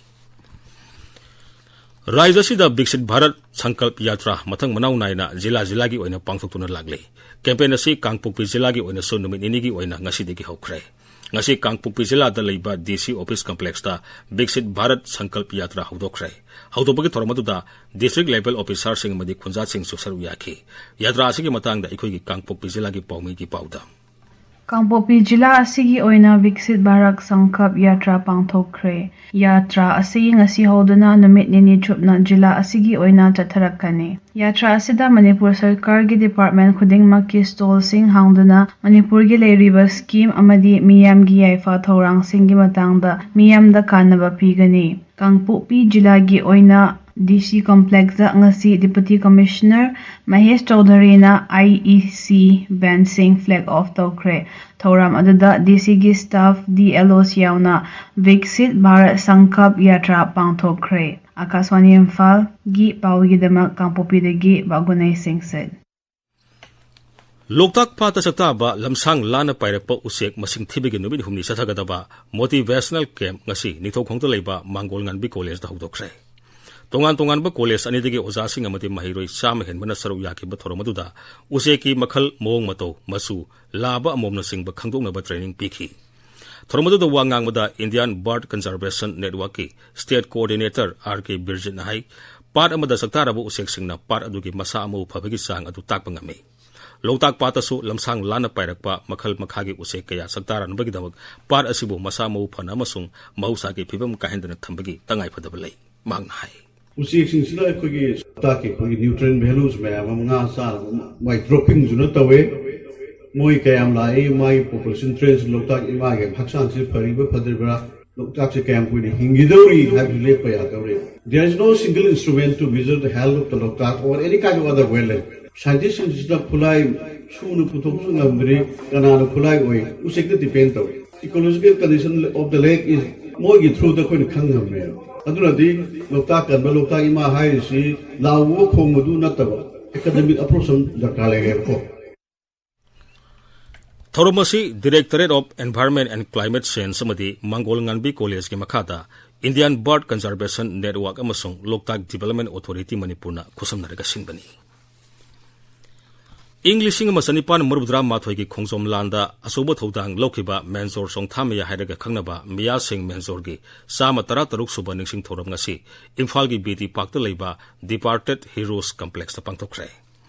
ꯔꯥꯖ꯭ꯌ ꯑꯁꯤꯗ ꯕꯤꯛꯁꯤꯠ ꯚꯥꯔꯠ ꯁꯪꯀꯜꯞ ꯌꯥꯇ꯭ꯔꯥ ꯃꯊꯪ ꯃꯅꯥꯎ ꯅꯥꯏꯅ ꯖꯤꯂꯥ ꯖꯤꯂꯥꯒꯤ ꯑꯣꯏꯅ ꯄꯥꯡꯊꯣꯛꯇꯨꯅ ꯂꯥꯛꯂꯤ꯫ ꯀꯦꯝꯄꯦꯟ ꯑꯁꯤ ꯀꯥꯡꯄꯣꯛꯄꯤ ꯖꯤꯂꯥꯒꯤ ꯑꯣꯏꯅꯁꯨ ꯅꯨꯃꯤꯠ ꯅꯤꯅꯤꯒꯤ ꯑꯣꯏꯅ ꯉꯁꯤꯗꯒꯤ ꯍꯧꯈ꯭ꯔꯦ꯫ ꯉꯁꯤ ꯀꯥꯡꯄꯣꯛꯄꯤ ꯖꯤꯂꯥꯗ ꯂꯩꯕ ꯗꯤ ꯁꯤ ꯑꯣꯐꯤꯁ ꯀꯝꯄ꯭ꯂꯦꯛꯁꯇ ꯕꯤꯛꯁꯤꯠ ꯚꯥꯔꯠ ꯁꯪꯀꯜꯞ ꯌꯥꯇ꯭ꯔꯥ ꯍꯧꯗꯣꯛꯈ꯭ꯔꯦ꯫ ꯍꯧꯗꯣꯛꯄꯒꯤ ꯊꯧꯔꯝ ꯑꯗꯨꯗ ꯗꯤꯁꯇ꯭ꯔꯤꯛ ꯂꯦꯚꯦꯜ ꯑꯣꯐꯤꯁꯥꯔꯁꯤꯡ ꯑꯃꯗꯤ ꯈꯨꯟꯖꯥꯁꯤꯡꯁꯨ ꯁꯔꯨꯛ ꯌꯥꯈꯤ꯫ ꯌꯥꯇ꯭ꯔꯥ ꯑꯁꯤꯒꯤ ꯃꯇꯥꯡꯗ ꯑꯩꯈꯣꯏꯒꯤ ꯀꯥꯡꯄꯣꯛꯄꯤ ꯖꯤꯂꯥꯒꯤ ꯄꯥꯎꯃꯤꯒꯤ ꯄꯥꯎꯗꯝ꯫ ꯀꯥꯡꯄꯣꯛꯄꯤ ꯖꯤꯂꯥ ꯑꯁꯤꯒꯤ ꯑꯣꯏꯅ ꯕꯤꯛꯁꯤꯠ ꯚꯥꯔꯠ ꯁꯪꯀꯜꯞ ꯌꯥꯇ꯭ꯔꯥ ꯄꯥꯡꯊꯣꯛꯈ꯭ꯔꯦ꯫ ꯌꯥꯇ꯭ꯔꯥ ꯑꯁꯤ ꯉꯁꯤ ꯍꯧꯗꯨꯅ ꯅꯨꯃꯤꯠ ꯅꯤꯅꯤ ꯆꯨꯞꯅ ꯖꯤꯂꯥ ꯑꯁꯤꯒꯤ ꯑꯣꯏꯅ ꯆꯠꯊꯔꯛꯀꯅꯤ꯫ ꯌꯥꯇ꯭ꯔꯥ ꯑꯁꯤꯗ ꯃꯅꯤꯄꯨꯔ ꯁꯔꯀꯥꯔꯒꯤ ꯗꯤꯄꯥꯔꯠꯃꯦꯟ ꯈꯨꯗꯤꯡꯃꯛꯀꯤ ꯁ꯭ꯇꯣꯜꯁꯤꯡ ꯍꯥꯡꯗꯨꯅ ꯃꯅꯤꯄꯨꯔꯒꯤ ꯂꯩꯔꯤꯕ ꯁ꯭ꯀꯤꯝ ꯑꯃꯗꯤ ꯃꯤꯌꯥꯝꯒꯤ ꯌꯥꯏꯐ ꯊꯧꯔꯥꯡꯁꯤꯡꯒꯤ ꯃꯇꯥꯡꯗ ꯃꯤꯌꯥꯝꯗ ꯀꯥꯟꯅꯕ ꯄꯤꯒꯅꯤ꯫ ꯀꯥꯡꯄꯣꯛꯄꯤ ꯖꯤꯂꯥꯒꯤ ꯑꯣꯏꯅ ꯗꯤ ꯁꯤ ꯀꯝꯄ꯭ꯂꯦꯛꯁꯇ ꯉꯁꯤ ꯗꯤꯄꯨꯇꯤ ꯀꯃꯤꯁꯅꯔ ꯃꯍꯦꯁ ꯆꯧꯙꯔꯤꯅ ꯑꯥꯏ ꯏ ꯁꯤ ꯕꯦꯟꯁꯤꯡ ꯐ꯭ꯂꯦꯒ ꯑꯣꯐ ꯇꯧꯈ꯭ꯔꯦ꯫ ꯊꯧꯔꯝ ꯑꯗꯨꯗ ꯗꯤ ꯁꯤꯒꯤ ꯁ꯭ꯇꯥꯐ, ꯗꯤ ꯑꯦꯜ ꯑꯣꯁ ꯌꯥꯎꯅ ꯕꯤꯛꯁꯤꯠ ꯚꯥꯔꯠ ꯁꯪꯀꯜꯞ ꯌꯥꯇ꯭ꯔꯥ ꯄꯥꯡꯊꯣꯛꯈ꯭ꯔꯦ꯫ ꯑꯥꯀꯥꯁꯋꯥꯅꯤ ꯏꯝꯐꯥꯜꯒꯤ ꯄꯥꯎꯒꯤꯗꯃꯛ ꯀꯥꯡꯄꯣꯛꯄꯤꯗꯒꯤ ꯕꯥꯒꯨꯅꯩ ꯁꯤꯡꯁꯤꯠ꯫ ꯂꯣꯛꯇꯥꯛ ꯄꯥꯠꯇ ꯁꯛꯇꯥꯕ ꯂꯝꯁꯥꯡ ꯂꯥꯟꯅ ꯄꯥꯏꯔꯛꯄ ꯎꯆꯦꯛ ꯃꯁꯤꯡ ꯊꯤꯕꯒꯤ ꯅꯨꯃꯤꯠ ꯍꯨꯝꯅꯤ ꯆꯠꯊꯒꯗꯕ ꯃꯣꯇꯤꯚꯦꯁꯅꯦꯜ ꯀꯦꯝꯞ ꯉꯁꯤ ꯅꯤꯡꯊꯧꯈꯣꯡꯗ ꯂꯩꯕ ꯃꯥꯡꯒꯣꯜ ꯉꯥꯟꯕꯤ ꯀꯣꯂꯦꯖꯇ ꯍꯧꯗꯣꯛꯈ꯭ꯔꯦ꯫ ꯇꯣꯉꯥꯟ ꯇꯣꯉꯥꯟꯕ ꯀꯣꯂꯦꯖ ꯑꯅꯤꯗꯒꯤ ꯑꯣꯖꯥꯁꯤꯡ ꯑꯃꯗꯤ ꯃꯍꯩꯔꯣꯏ ꯆꯥꯝꯃ ꯍꯦꯟꯕꯅ ꯁꯔꯨꯛ ꯌꯥꯈꯤꯕ ꯊꯧꯔꯝ ꯑꯗꯨꯗ ꯎꯆꯦꯛꯀꯤ ꯃꯈꯜ, ꯃꯑꯣꯡ ꯃꯇꯧ, ꯃꯆꯨ, ꯂꯥꯕ ꯑꯃꯣꯝꯅꯆꯤꯡꯕ ꯈꯪꯗꯣꯛꯅꯕ ꯇ꯭ꯔꯦꯅꯤꯡ ꯄꯤꯈꯤ꯫ ꯊꯧꯔꯝ ꯑꯗꯨꯗ ꯋꯥ ꯉꯥꯡꯕꯗ Indian Bird Conservation Networkꯀꯤ state coordinator ꯑꯥꯔ ꯀꯦ ꯕꯤꯔꯖꯤꯠꯅ ꯍꯥꯏ, ꯄꯥꯠ ꯑꯃꯗ ꯁꯛꯇꯥꯔꯕ ꯎꯆꯦꯛꯁꯤꯡꯅ ꯄꯥꯠ ꯑꯗꯨꯒꯤ ꯃꯁꯥ ꯃꯎ ꯐꯕꯒꯤ ꯆꯥꯡ ꯑꯗꯨ ꯇꯥꯛꯄ ꯉꯝꯃꯤ꯫ ꯂꯣꯛꯇꯥꯛ ꯄꯥꯠꯇꯁꯨ ꯂꯝꯁꯥꯡ ꯂꯥꯟꯅ ꯄꯥꯏꯔꯛꯄ ꯃꯈꯜ ꯃꯈꯥꯒꯤ ꯎꯆꯦꯛ ꯀꯌꯥ ꯁꯛꯇꯥꯔꯅꯕꯒꯤꯗꯃꯛ ꯄꯥꯠ ꯑꯁꯤꯕꯨ ꯃꯁꯥ ꯃꯎ ꯐꯅ ꯑꯃꯁꯨꯡ ꯃꯍꯧꯁꯥꯒꯤ ꯐꯤꯕꯝ ꯀꯥꯏꯍꯟꯗꯅ ꯊꯝꯕꯒꯤ ꯇꯉꯥꯏꯐꯗꯕ ꯂꯩ꯫ ꯃꯍꯥꯛꯅ ꯍꯥꯏ꯫ ꯎꯆꯦꯛꯁꯤꯡꯁꯤꯅ ꯑꯩꯈꯣꯏꯒꯤ ꯂꯣꯛꯇꯥꯛꯀꯤ ꯑꯩꯈꯣꯏꯒꯤ nutrient values ꯃꯌꯥꯝ ꯑꯃ, ꯉꯥ ꯆꯥꯅꯕ, ꯃꯥꯏ droppingꯁꯨꯅ ꯇꯧꯋꯦ꯫ ꯃꯣꯏ ꯀꯌꯥꯝ ꯂꯥꯛꯏ, ꯃꯥꯒꯤ population trendꯁꯤ, ꯂꯣꯛꯇꯥꯛ ꯏꯃꯥꯒꯤ ꯍꯛꯆꯥꯡꯁꯤ ꯐꯔꯤꯕ꯭ꯔꯥ ꯐꯗ꯭ꯔꯤꯕ꯭ꯔꯥ, ꯂꯣꯛꯇꯥꯛꯁꯦ ꯀꯌꯥꯝ ꯀꯨꯏꯅ ꯍꯤꯡꯈꯤꯗꯧꯔꯤ ꯍꯥꯏꯕꯁꯨ ꯂꯦꯞꯄ ꯌꯥꯗꯧꯔꯤ꯫ There is no single instrument to measure the health of the Loktak or any kind of other wildlife. Scientistꯁꯤꯡꯁꯤꯅ ꯈꯨꯠꯂꯥꯏ ꯁꯨꯅ ꯄꯨꯊꯣꯛꯄꯁꯨ ꯉꯝꯗ꯭ꯔꯤ, ꯀꯅꯥꯅ ꯈꯨꯠꯂꯥꯏ ꯑꯣꯏ? ꯎꯆꯦꯛꯇ depend ꯇꯧꯏ꯫ Ecological condition of the lake is ꯃꯣꯏꯒꯤ throughꯗ ꯑꯩꯈꯣꯏꯅ ꯈꯪ ꯉꯝꯃꯦꯕ꯫ ꯑꯗꯨꯅꯗꯤ ꯂꯣꯛꯇꯥꯛ ꯀꯟꯕ, ꯂꯣꯛꯇꯥꯛ ꯏꯃꯥ ꯍꯥꯏꯔꯤꯁꯤ ꯂꯥꯎꯕ ꯈꯣꯡꯕꯗꯨ ꯅꯠꯇꯕ academic approach ꯑꯃ ꯗꯔꯀꯥꯔ ꯂꯩꯔꯦꯕꯀꯣ꯫ ꯊꯧꯔꯝ ꯑꯁꯤ Directorate of Environment and Climate Change ꯑꯃꯗꯤ ꯃꯪꯒꯣꯜ ꯉꯥꯟꯕꯤ ꯀꯣꯂꯦꯖꯀꯤ ꯃꯈꯥꯗ Indian Bird Conservation Network ꯑꯃꯁꯨꯡ ꯂꯣꯛꯇꯥꯛ Development Authority ꯃꯅꯤꯄꯨꯔꯅ ꯈꯨꯠꯁꯝꯅꯔꯒ ꯁꯤꯟꯕꯅꯤ꯫ ꯏꯪ ꯂꯤꯁꯤꯡ ꯑꯃ ꯆꯅꯤꯄꯥꯟ ꯃꯔꯤꯐꯨꯇꯔꯥ ꯃꯥꯊꯣꯏꯒꯤ ꯈꯣꯡꯖꯣꯝ ꯂꯥꯟꯗ ꯑꯆꯧꯕ ꯊꯧꯗꯥꯡ ꯂꯧꯈꯤꯕ ꯃꯦꯟꯖꯣꯔ ꯆꯣꯡꯊꯥꯃꯌꯥ ꯍꯥꯏꯔꯒ ꯈꯪꯅꯕ ꯃꯤꯌꯥ ꯁꯤꯡ ꯃꯦꯟꯖꯣꯔꯒꯤ ꯆꯥꯝꯃ ꯇꯔꯥ ꯇꯔꯨꯛ ꯁꯨꯕ ꯅꯤꯡꯁꯤꯡ ꯊꯧꯔꯝ ꯉꯁꯤ ꯏꯝꯐꯥꯜꯒꯤ ꯕꯤ ꯇꯤ ꯄꯥꯔꯛꯇ ꯂꯩꯕ Departed Heroes Complexꯇ ꯄꯥꯡꯊꯣꯛꯈ꯭ꯔꯦ꯫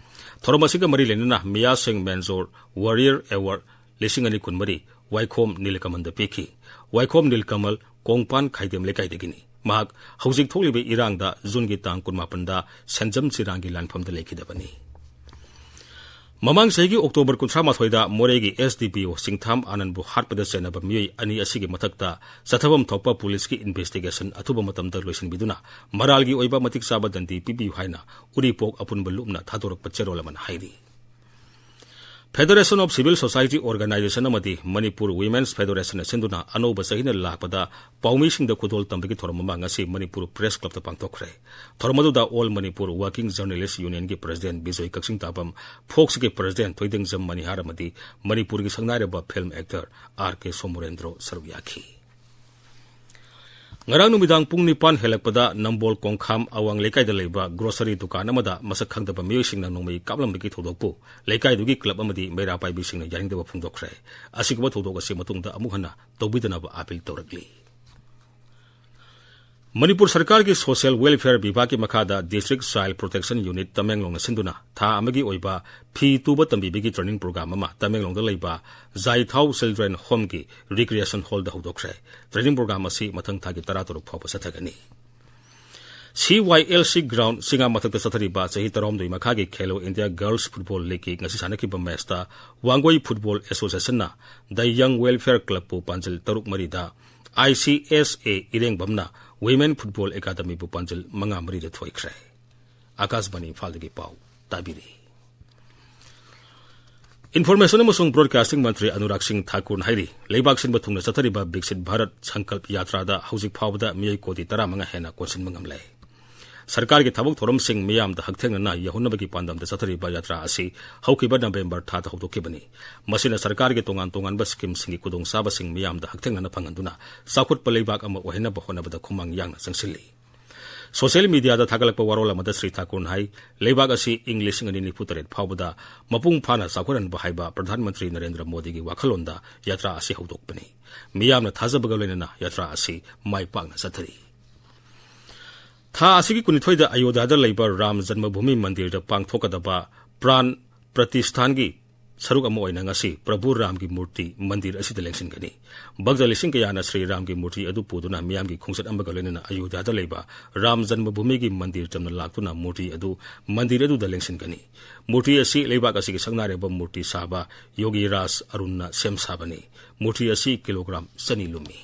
ꯊꯧꯔꯝ ꯑꯁꯤꯒ ꯃꯔꯤ ꯂꯩꯅꯅ ꯃꯤꯌꯥ ꯁꯤꯡ ꯃꯦꯟꯖꯣꯔ Warrior Award ꯂꯤꯁꯤꯡ ꯑꯅꯤ ꯀꯨꯟꯃꯔꯤ ꯋꯥꯏꯈꯣꯝ ꯅꯤꯂꯀꯃꯜꯗ ꯄꯤꯈꯤ꯫ ꯋꯥꯏꯈꯣꯝ ꯅꯤꯂꯀꯃꯜ ꯀꯣꯡꯄꯥꯟ ꯈꯥꯏꯗꯦꯝ ꯂꯩꯀꯥꯏꯗꯒꯤꯅꯤ꯫ ꯃꯍꯥꯛ ꯍꯧꯖꯤꯛ ꯊꯣꯛꯂꯤꯕ ꯏꯔꯥꯡꯗ ꯖꯨꯟꯒꯤ ꯇꯥꯡ ꯀꯨꯟꯃꯥꯄꯟꯗ ꯁꯦꯟꯖꯝ ꯆꯤꯔꯥꯡꯒꯤ ꯂꯥꯟꯐꯝꯗ ꯂꯩꯈꯤꯗꯕꯅꯤ꯫ ꯃꯃꯥꯡ ꯆꯍꯤꯒꯤ ꯑꯣꯛꯇꯣꯕꯔ ꯀꯨꯟꯊ꯭ꯔꯥ ꯃꯥꯊꯣꯏꯗ ꯃꯣꯔꯦꯒꯤ S D P O ꯆꯤꯡꯊꯥꯝ ꯑꯥꯅꯟꯕꯨ ꯍꯥꯠꯄꯗ ꯆꯦꯟꯅꯕ ꯃꯤꯑꯣꯏ ꯑꯅꯤ ꯑꯁꯤꯒꯤ ꯃꯊꯛꯇ ꯆꯠꯊꯐꯝ ꯊꯣꯛꯄ ꯄꯨꯂꯤꯁꯀꯤ investigation ꯑꯊꯨꯕ ꯃꯇꯝꯗ ꯂꯣꯏꯁꯤꯟꯕꯤꯗꯨꯅ ꯃꯔꯥꯜꯒꯤ ꯑꯣꯏꯕ ꯃꯇꯤꯛ ꯆꯥꯕ ꯗꯟꯗꯤ ꯄꯤꯕꯤꯌꯨ ꯍꯥꯏꯅ ꯎꯔꯤꯄꯣꯛ ꯑꯄꯨꯟꯕ ꯂꯨꯞꯅ ꯊꯥꯗꯣꯔꯛꯄ ꯆꯦꯔꯣꯜ ꯑꯃꯅ ꯍꯥꯏꯔꯤ꯫ Federation of Civil Society Organization ꯑꯃꯗꯤ Manipur Women's Federationꯅ ꯁꯤꯟꯗꯨꯅ ꯑꯅꯧꯕ ꯆꯍꯤꯅ ꯂꯥꯛꯄꯗ ꯄꯥꯎꯃꯤꯁꯤꯡꯗ ꯈꯨꯗꯣꯜ ꯇꯝꯕꯒꯤ ꯊꯧꯔꯝ ꯑꯃ ꯉꯁꯤ ꯃꯅꯤꯄꯨꯔ Press Clubꯇ ꯄꯥꯡꯊꯣꯛꯈ꯭ꯔꯦ꯫ ꯊꯧꯔꯝ ꯑꯗꯨꯗ All Manipur Working Journalist Unionꯒꯤ President Bijoy ꯀꯛꯆꯤꯡꯇꯥꯕꯝ, ꯐꯣꯛꯁꯀꯤ President ꯊꯣꯏꯗꯤꯡꯖꯝ ꯃꯅꯤꯍꯥꯔ ꯑꯃꯗꯤ ꯃꯅꯤꯄꯨꯔꯒꯤ ꯁꯛꯅꯥꯏꯔꯕ film actor R K Somorendro ꯁꯔꯨꯛ ꯌꯥꯈꯤ꯫ ꯉꯔꯥꯡ ꯅꯨꯃꯤꯗꯥꯡ ꯄꯨꯡ ꯅꯤꯄꯥꯟ ꯍꯦꯜꯂꯛꯄꯗ ꯅꯝꯕꯣꯜ ꯀꯣꯡꯈꯥꯝ ꯑꯋꯥꯡ ꯂꯩꯀꯥꯏꯗ ꯂꯩꯕ grocery ꯗꯨꯀꯥꯟ ꯑꯃꯗ ꯃꯁꯛ ꯈꯪꯗꯕ ꯃꯤꯑꯣꯏꯁꯤꯡꯅ ꯅꯣꯡꯃꯩ ꯀꯥꯞꯂꯝꯕꯒꯤ ꯊꯧꯗꯣꯛꯄꯨ ꯂꯩꯀꯥꯏꯗꯨꯒꯤ club ꯑꯃꯗꯤ ꯃꯩꯔꯥ ꯄꯥꯏꯕꯤꯁꯤꯡꯅ ꯌꯥꯅꯤꯡꯗꯕ ꯐꯣꯡꯗꯣꯛꯈ꯭ꯔꯦ꯫ ꯑꯁꯤꯒꯨꯝꯕ ꯊꯧꯗꯣꯛ ꯑꯁꯤ ꯃꯇꯨꯡꯗ ꯑꯃꯨꯛ ꯍꯟꯅ ꯇꯧꯕꯤꯗꯅꯕ appeal ꯇꯧꯔꯛꯂꯤ꯫ ꯃꯅꯤꯄꯨꯔ ꯁꯔꯀꯥꯔꯒꯤ Social Welfare ꯕꯤꯚꯥꯒꯀꯤ ꯃꯈꯥꯗ District Child Protection Unit ꯇꯃꯦꯡꯂꯣꯡꯅ ꯁꯤꯟꯗꯨꯅ ꯊꯥ ꯑꯃꯒꯤ ꯑꯣꯏꯕ ꯐꯤ ꯇꯨꯕ ꯇꯝꯕꯤꯕꯒꯤ training program ꯑꯃ ꯇꯃꯦꯡꯂꯣꯡꯗ ꯂꯩꯕ ꯖꯥꯏꯊꯥꯎ Children Homeꯒꯤ Recreation Hallꯗ ꯍꯧꯗꯣꯛꯈ꯭ꯔꯦ꯫ Training program ꯑꯁꯤ ꯃꯊꯪ ꯊꯥꯒꯤ ꯇꯔꯥꯇꯔꯨꯛ ꯐꯥꯎꯕ ꯆꯠꯊꯒꯅꯤ꯫ C Y L C ground ꯁꯤꯡꯉꯥ ꯃꯊꯛꯇ ꯆꯠꯊꯔꯤꯕ ꯆꯍꯤ ꯇꯔꯥꯍꯨꯝꯗꯣꯏ ꯃꯈꯥꯒꯤ Khelo India Girls Football Leagueꯀꯤ ꯉꯁꯤ ꯁꯥꯟꯅꯈꯤꯕ matchꯇ Wangoi Football Associationꯅ The Young Welfare Clubꯄꯨ ꯄꯥꯟꯖꯤꯜ ꯇꯔꯨꯛ ꯃꯔꯤꯗ, I C S A ꯏꯔꯦꯡꯕꯝꯅ Women Football Academyꯕꯨ ꯄꯥꯟꯖꯤꯜ ꯃꯉꯥ ꯃꯔꯤꯗ ꯊꯣꯏꯈ꯭ꯔꯦ꯫ ꯑꯥꯀꯥꯁꯕꯥꯅꯤ ꯏꯝꯐꯥꯜꯗꯒꯤ ꯄꯥꯎ ꯇꯥꯕꯤꯔꯤ꯫ Information ꯑꯃꯁꯨꯡ Broadcasting ꯃꯟꯇ꯭ꯔꯤ ꯑꯅꯨꯔꯥꯒ ꯁꯤꯡ ꯊꯥꯀꯨꯔꯅ ꯍꯥꯏꯔꯤ, ꯂꯩꯕꯥꯛ ꯁꯤꯟꯕ ꯊꯨꯡꯅ ꯆꯠꯊꯔꯤꯕ ꯕꯤꯛꯁꯤꯠ ꯚꯥꯔꯠ ꯁꯪꯀꯜꯞ ꯌꯥꯇ꯭ꯔꯥꯗ ꯍꯧꯖꯤꯛ ꯐꯥꯎꯕꯗ ꯃꯤꯑꯣꯏ ꯀꯣꯇꯤ ꯇꯔꯥꯃꯉꯥ ꯍꯦꯟꯅ ꯀꯣꯟꯁꯤꯟꯕ ꯉꯝꯂꯦ꯫ ꯁꯔꯀꯥꯔꯒꯤ ꯊꯕꯛ ꯊꯧꯔꯝꯁꯤꯡ ꯃꯤꯌꯥꯝꯗ ꯍꯛꯊꯦꯡꯅꯅ ꯌꯧꯍꯟꯅꯕꯒꯤ ꯄꯥꯟꯗꯝꯗ ꯆꯠꯊꯔꯤꯕ ꯌꯥꯇ꯭ꯔꯥ ꯑꯁꯤ ꯍꯧꯈꯤꯕ ꯅꯕꯦꯝꯕꯔ ꯊꯥꯗ ꯍꯧꯗꯣꯛꯈꯤꯕꯅꯤ꯫ ꯃꯁꯤꯅ ꯁꯔꯀꯥꯔꯒꯤ ꯇꯣꯉꯥꯟ ꯇꯣꯉꯥꯟꯕ scheme ꯁꯤꯡꯒꯤ ꯈꯨꯗꯣꯡꯆꯥꯕꯁꯤꯡ ꯃꯤꯌꯥꯝꯗ ꯍꯛꯊꯦꯡꯅꯅ ꯐꯪꯍꯟꯗꯨꯅ ꯆꯥꯎꯈꯠꯄ ꯂꯩꯕꯥꯛ ꯑꯃ ꯑꯣꯏꯍꯟꯅꯕ ꯍꯣꯠꯅꯕꯗ ꯈꯨꯃꯥꯡ ꯌꯥꯡꯅ ꯆꯪꯁꯤꯜꯂꯤ꯫ ꯁꯣꯁꯤꯌꯦꯜ ꯃꯤꯗꯤꯌꯥꯗ ꯊꯥꯒꯠꯂꯛꯄ ꯋꯥꯔꯣꯜ ꯑꯃꯗ ꯁ꯭ꯔꯤ ꯊꯥꯀꯨꯔꯅ ꯍꯥꯏ, ꯂꯩꯕꯥꯛ ꯑꯁꯤ ꯏꯪ ꯂꯤꯁꯤꯡ ꯑꯅꯤ ꯅꯤꯐꯨ ꯇꯔꯦꯠ ꯐꯥꯎꯕꯗ ꯃꯄꯨꯡ ꯐꯥꯅ ꯆꯥꯎꯈꯠꯍꯟꯕ ꯍꯥꯏꯕ ꯄ꯭ꯔꯙꯥꯟ ꯃꯟꯇ꯭ꯔꯤ ꯅꯔꯦꯟꯗ꯭ꯔ ꯃꯣꯗꯤꯒꯤ ꯋꯥꯈꯜꯂꯣꯟꯗ ꯌꯥꯇ꯭ꯔꯥ ꯑꯁꯤ ꯍꯧꯗꯣꯛꯄꯅꯤ꯫ ꯃꯤꯌꯥꯝꯅ ꯊꯥꯖꯕꯒ ꯂꯣꯏꯅꯅ ꯌꯥꯇ꯭ꯔꯥ ꯑꯁꯤ ꯃꯥꯏ ꯄꯥꯛꯅ ꯆꯠꯊꯔꯤ꯫ ꯊꯥ ꯑꯁꯤꯒꯤ ꯀꯨꯟꯅꯤꯊꯣꯏꯗ ꯑꯌꯣꯙ꯭ꯌꯥꯗ ꯂꯩꯕ ꯔꯥꯝ ꯖꯟꯃꯚꯨꯃꯤ ꯃꯟꯗꯤꯔꯗ ꯄꯥꯡꯊꯣꯛꯀꯗꯕ ꯄ꯭ꯔꯥꯟ ꯄ꯭ꯔꯇꯤꯁꯊꯥꯟꯒꯤ ꯁꯔꯨꯛ ꯑꯃ ꯑꯣꯏꯅ ꯉꯁꯤ ꯄ꯭ꯔꯚꯨ ꯔꯥꯝꯒꯤ ꯃꯨꯔꯇꯤ ꯃꯟꯗꯤꯔ ꯑꯁꯤꯗ ꯂꯦꯡꯁꯤꯟꯒꯅꯤ꯫ ꯚꯛꯇ ꯂꯤꯁꯤꯡ ꯀꯌꯥꯅ ꯁ꯭ꯔꯤ ꯔꯥꯝꯒꯤ ꯃꯨꯔꯇꯤ ꯑꯗꯨ ꯄꯨꯗꯨꯅ ꯃꯤꯌꯥꯝꯒꯤ ꯈꯣꯡꯆꯠ ꯑꯃꯒ ꯂꯣꯏꯅꯅ ꯑꯌꯣꯙ꯭ꯌꯥꯗ ꯂꯩꯕ ꯔꯥꯝ ꯖꯟꯃꯚꯨꯃꯤꯒꯤ ꯃꯟꯗꯤꯔ ꯆꯝꯅ ꯂꯥꯛꯇꯨꯅ ꯃꯨꯔꯇꯤ ꯑꯗꯨ ꯃꯟꯗꯤꯔ ꯑꯗꯨꯗ ꯂꯦꯡꯁꯤꯟꯒꯅꯤ꯫ ꯃꯨꯔꯇꯤ ꯑꯁꯤ ꯂꯩꯕꯥꯛ ꯑꯁꯤꯒꯤ ꯁꯛꯅꯥꯏꯔꯕ ꯃꯨꯔꯇꯤ ꯁꯥꯕ ꯌꯣꯒꯤ ꯔꯥꯖ ꯑꯔꯨꯟꯅ ꯁꯦꯝ ꯁꯥꯕꯅꯤ꯫ ꯃꯨꯔꯇꯤ ꯑꯁꯤ ꯀꯤꯂꯣꯒ꯭ꯔꯥꯝ ꯆꯅꯤ ꯂꯨꯝꯃꯤ꯫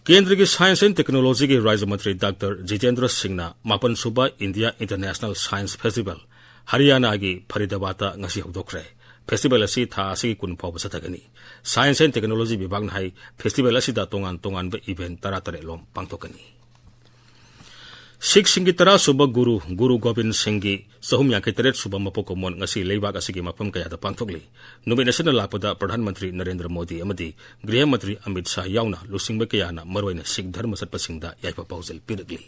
ꯀꯦꯟꯗ꯭ꯔꯒꯤ ꯁꯥꯏꯟꯁ ꯑꯦꯟ ꯇꯦꯛꯅꯣꯂꯣꯖꯤꯒꯤ ꯔꯥꯖ꯭ꯌ ꯃꯟꯇ꯭ꯔꯤ ꯗꯥꯛꯇꯔ ꯖꯤꯇꯦꯟꯗ꯭ꯔ ꯁꯤꯡꯅ ꯃꯥꯄꯟ ꯁꯨꯕ ꯏꯟꯗꯤꯌꯥ ꯏꯟꯇꯔꯅꯦꯁꯅꯦꯜ ꯁꯥꯏꯟꯁ ꯐꯦꯁꯇꯤꯚꯦꯜ ꯍꯔꯤꯌꯥꯅꯥꯒꯤ ꯐꯔꯤꯗꯥꯕꯥꯗꯇ ꯉꯁꯤ ꯍꯧꯗꯣꯛꯈ꯭ꯔꯦ꯫ ꯐꯦꯁꯇꯤꯚꯦꯜ ꯑꯁꯤ ꯊꯥ ꯑꯁꯤꯒꯤ ꯀꯨꯟ ꯐꯥꯎꯕ ꯆꯠꯊꯒꯅꯤ꯫ ꯁꯥꯏꯟꯁ ꯑꯦꯟ ꯇꯦꯛꯅꯣꯂꯣꯖꯤ ꯕꯤꯚꯥꯒꯅ ꯍꯥꯏ, ꯐꯦꯁꯇꯤꯚꯦꯜ ꯑꯁꯤꯗ ꯇꯣꯉꯥꯟ ꯇꯣꯉꯥꯟꯕ ꯏꯚꯦꯟꯠ ꯇꯔꯥꯇꯔꯦꯠ ꯂꯣꯝ ꯄꯥꯡꯊꯣꯛꯀꯅꯤ꯫ ꯁꯤꯈꯁꯤꯡꯒꯤ ꯇꯔꯥ ꯁꯨꯕ ꯒꯨꯔꯨ, ꯒꯨꯔꯨ ꯒꯣꯕꯤꯟ ꯁꯤꯡꯒꯤ ꯆꯍꯨꯝ ꯌꯥꯡꯈꯩ ꯇꯔꯦꯠ ꯁꯨꯕ ꯃꯄꯣꯛ ꯀꯨꯝꯑꯣꯟ ꯉꯁꯤ ꯂꯩꯕꯥꯛ ꯑꯁꯤꯒꯤ ꯃꯐꯝ ꯀꯌꯥꯗ ꯄꯥꯡꯊꯣꯛꯂꯤ꯫ ꯅꯨꯃꯤꯠ ꯑꯁꯤꯅ ꯂꯥꯛꯄꯗ ꯄ꯭ꯔꯙꯥꯟ ꯃꯟꯇ꯭ꯔꯤ ꯅꯔꯦꯟꯗ꯭ꯔ ꯃꯣꯗꯤ ꯑꯃꯗꯤ ꯒ꯭ꯔꯤꯍ ꯃꯟꯇ꯭ꯔꯤ ꯑꯃꯤꯠ ꯁꯥꯍ ꯌꯥꯎꯅ ꯂꯨꯆꯤꯡꯕ ꯀꯌꯥꯅ ꯃꯔꯨꯑꯣꯏꯅ ꯁꯤꯈ ꯙꯔꯃ ꯆꯠꯄꯁꯤꯡꯗ ꯌꯥꯏꯐ ꯄꯥꯎꯖꯦꯜ ꯄꯤꯔꯛꯂꯤ꯫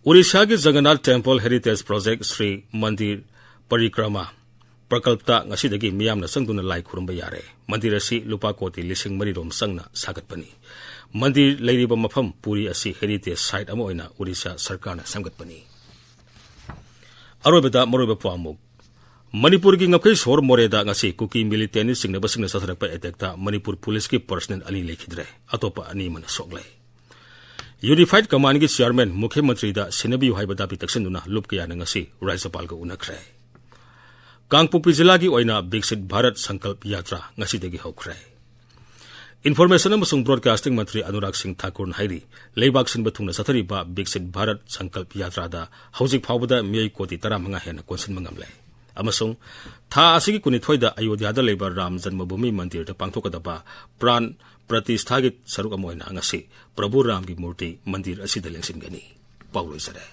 ꯑꯣꯔꯤꯁꯥꯒꯤ Jagannath temple heritage project Shri ꯃꯟꯗꯤꯔ ꯄꯔꯤꯀ꯭ꯔꯃꯥ ꯄ꯭ꯔꯀꯜꯞꯇ ꯉꯁꯤꯗꯒꯤ ꯃꯤꯌꯥꯝꯅ ꯆꯪꯗꯨꯅ ꯂꯥꯏ ꯈꯨꯔꯨꯝꯕ ꯌꯥꯔꯦ꯫ ꯃꯟꯗꯤꯔ ꯑꯁꯤ ꯂꯨꯄꯥ ꯀꯣꯇꯤ ꯂꯤꯁꯤꯡ ꯃꯔꯤ ꯔꯣꯝ ꯆꯪꯅ ꯁꯥꯒꯠꯄꯅꯤ꯫ ꯃꯟꯗꯤꯔ ꯂꯩꯔꯤꯕ ꯃꯐꯝ ꯄꯨꯔꯤ ꯑꯁꯤ ꯍꯦꯔꯤꯇꯦꯖ ꯁꯥꯏꯠ ꯑꯃ ꯑꯣꯏꯅ ꯑꯣꯔꯤꯁꯥ ꯁꯔꯀꯥꯔꯅ ꯁꯦꯝꯒꯠꯄꯅꯤ꯫ ꯑꯔꯣꯏꯕꯗ ꯃꯔꯨꯑꯣꯏꯕ ꯄꯥꯎꯃꯨꯛ꯫ ꯃꯅꯤꯄꯨꯔꯒꯤ ꯉꯝꯈꯩ ꯁꯣꯍꯣꯔ ꯃꯣꯔꯦꯗ ꯉꯁꯤ ꯀꯨꯀꯤ ꯃꯤꯂꯤꯇꯦꯟꯠꯅ ꯆꯤꯡꯅꯕꯁꯤꯡꯅ ꯆꯠꯊꯔꯛꯄ ꯑꯦꯇꯦꯛꯇ ꯃꯅꯤꯄꯨꯔ ꯄꯨꯂꯤꯁꯀꯤ ꯄꯔꯁꯅꯦꯜ ꯑꯅꯤ ꯂꯩꯈꯤꯗ꯭ꯔꯦ, ꯑꯇꯣꯞꯄ ꯑꯅꯤ ꯑꯃꯅ ꯁꯣꯛꯂꯦ꯫ ꯌꯨꯅꯤꯐꯥꯏꯗ ꯀꯃꯥꯟꯒꯤ ꯆꯤꯌꯥꯔꯃꯦꯟ ꯃꯨꯈ꯭ꯌ ꯃꯟꯇ꯭ꯔꯤꯗ ꯁꯤꯟꯅꯕꯤꯌꯨ ꯍꯥꯏꯕ ꯗꯥꯕꯤ ꯇꯛꯁꯤꯟꯗꯨꯅ ꯂꯨꯞ ꯀꯌꯥꯅ ꯉꯁꯤ ꯔꯥꯖ꯭ꯌꯄꯥꯜꯒ ꯎꯅꯈ꯭ꯔꯦ꯫ ꯀꯥꯡꯄꯣꯛꯄꯤ ꯖꯤꯂꯥꯒꯤ ꯑꯣꯏꯅ ꯕꯤꯛꯁꯤꯠ ꯚꯥꯔꯠ ꯁꯪꯀꯜꯞ ꯌꯥꯇ꯭ꯔꯥ ꯉꯁꯤꯗꯒꯤ ꯍꯧꯈ꯭ꯔꯦ꯫ ꯏꯟꯐꯣꯔꯃꯦꯁꯟ ꯑꯃꯁꯨꯡ ꯕ꯭ꯔꯣꯗꯀꯥꯁꯇꯤꯡ ꯃꯟꯇ꯭ꯔꯤ ꯑꯅꯨꯔꯥꯒ ꯁꯤꯡ ꯊꯥꯀꯨꯔꯅ ꯍꯥꯏꯔꯤ, ꯂꯩꯕꯥꯛ ꯁꯤꯟꯕ ꯊꯨꯡꯅ ꯆꯠꯊꯔꯤꯕ ꯕꯤꯛꯁꯤꯠ ꯚꯥꯔꯠ ꯁꯪꯀꯜꯞ ꯌꯥꯇ꯭ꯔꯥꯗ ꯍꯧꯖꯤꯛ ꯐꯥꯎꯕꯗ ꯃꯤꯑꯣꯏ ꯀꯣꯇꯤ ꯇꯔꯥꯃꯉꯥ ꯍꯦꯟꯅ ꯀꯣꯟꯁꯤꯟꯕ ꯉꯝꯂꯦ꯫ ꯑꯃꯁꯨꯡ ꯊꯥ ꯑꯁꯤꯒꯤ ꯀꯨꯟꯅꯤꯊꯣꯏꯗ ꯑꯌꯣꯙ꯭ꯌꯥꯗ ꯂꯩꯕ ꯔꯥꯝ ꯖꯟꯃꯚꯨꯃꯤ ꯃꯟꯗꯤꯔꯗ ꯄꯥꯡꯊꯣꯛꯀꯗꯕ ꯄ꯭ꯔꯥꯟ ꯄ꯭ꯔꯇꯤꯁꯊꯥꯒꯤ ꯁꯔꯨꯛ ꯑꯃ ꯑꯣꯏꯅ ꯉꯁꯤ ꯄ꯭ꯔꯚꯨ ꯔꯥꯝꯒꯤ ꯃꯨꯔꯇꯤ ꯃꯟꯗꯤꯔ ꯑꯁꯤꯗ ꯂꯦꯡꯁꯤꯟꯒꯅꯤ꯫ ꯄꯥꯎ ꯂꯣꯏꯖꯔꯦ꯫